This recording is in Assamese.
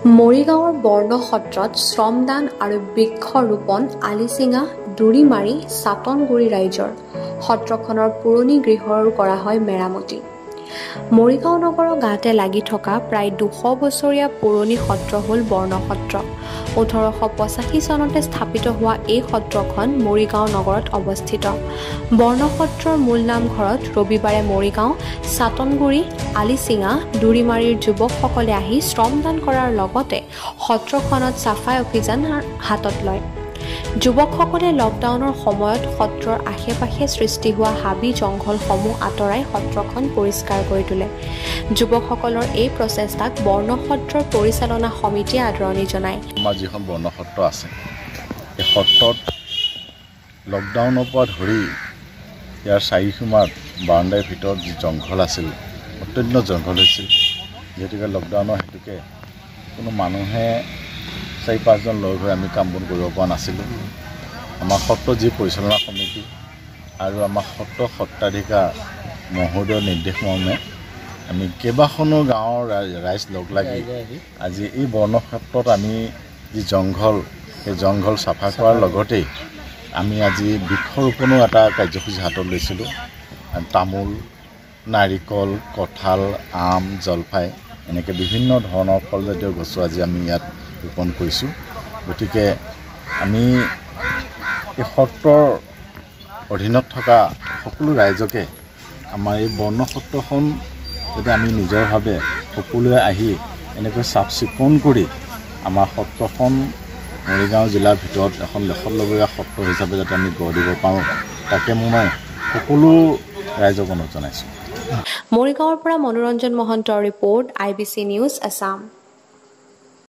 মৰিগাঁৱৰ বৰ্ণসত্ৰত শ্ৰমদান আৰু বৃক্ষৰোপণ আলিচিঙা, দুৰিমাৰী, চাটনগুৰি ৰাইজৰ। সত্ৰখনৰ পুৰণি গৃহৰো কৰা হয় মেৰামতি। মৰিগাঁও নগৰৰ গাতে লাগি থকা প্ৰায় 200 বছৰীয়া পুৰণি সত্ৰ হ'ল বৰ্ণসত্ৰ। 1885 চনতে স্থাপিত হোৱা এই সত্ৰখন মৰিগাঁও নগৰত অৱস্থিত। বৰ্ণসত্ৰৰ মূল নামঘৰত ৰবিবাৰে মৰিগাঁও, চাটনগুৰি, আলিচিঙা, দুৰিমাৰীৰ যুৱকসকলে আহি শ্ৰমদান কৰাৰ লগতে সত্ৰখনত চাফাই অভিযান হাতত লয়। যুৱকসকলে লকডাউনৰ সময়ত সত্ৰৰ আশে-পাশে সৃষ্টি হোৱা হাবি জংঘলসমূহ আঁতৰাই সত্ৰখন পৰিষ্কাৰ কৰি তোলে। যুৱকসকলৰ এই প্ৰচেষ্টাক বৰ্ণসত্ৰৰ পৰিচালনা সমিতিয়ে আদৰণি জনায়। আমাৰ যিখন বৰ্ণসত্ৰ আছে, এই সত্ৰত লকডাউনৰ পৰা ধৰি ইয়াৰ চাৰিসীমাত বাৰাণ্ডাৰ ভিতৰত যি জংঘল আছিল, অত্যন্ত জংঘল হৈছিল। যিহেতুকে লকডাউনৰ হেতুকে কোনো মানুহে 4-5জন লগ হৈ আমি কাম বন কৰিব পৰা নাছিলোঁ। আমাৰ সত্ৰ যি পৰিচালনা সমিতি আৰু আমাৰ সত্ৰ সত্ৰাধিকাৰ মহোদয়ৰ নিৰ্দেশ মৰ্মে আমি কেইবাখনো গাঁৱৰ ৰাইজ লগ লাগি আজি এই বৰ্ণসত্ৰত আমি যি জংঘল, সেই জংঘল চাফা কৰাৰ লগতেই আমি আজি বৃক্ষৰোপণো এটা কাৰ্যসূচী হাতত লৈছিলোঁ। তামোল, নাৰিকল, কঁঠাল, আম, জলফাই এনেকৈ বিভিন্ন ধৰণৰ ফলজাতীয় গছো আজি আমি ইয়াত ৰোপণ কৰিছোঁ। গতিকে আমি এই সত্ৰৰ অধীনত থকা সকলো ৰাইজকে আমাৰ এই বৰ্ণসত্ৰখন যাতে আমি নিজৰভাৱে সকলোৱে আহি এনেকৈ চাফ চিকুণ কৰি আমাৰ সত্ৰখন মৰিগাঁও জিলাৰ ভিতৰত এখন লেখত ল'বলগীয়া সত্ৰ হিচাপে যাতে আমি গঢ় দিব পাৰোঁ, তাকে মই সকলো ৰাইজক অনুৰোধ জনাইছোঁ। মৰিগাঁৱৰ পৰা মনোৰঞ্জন মহন্তৰ report, I B C news Assam.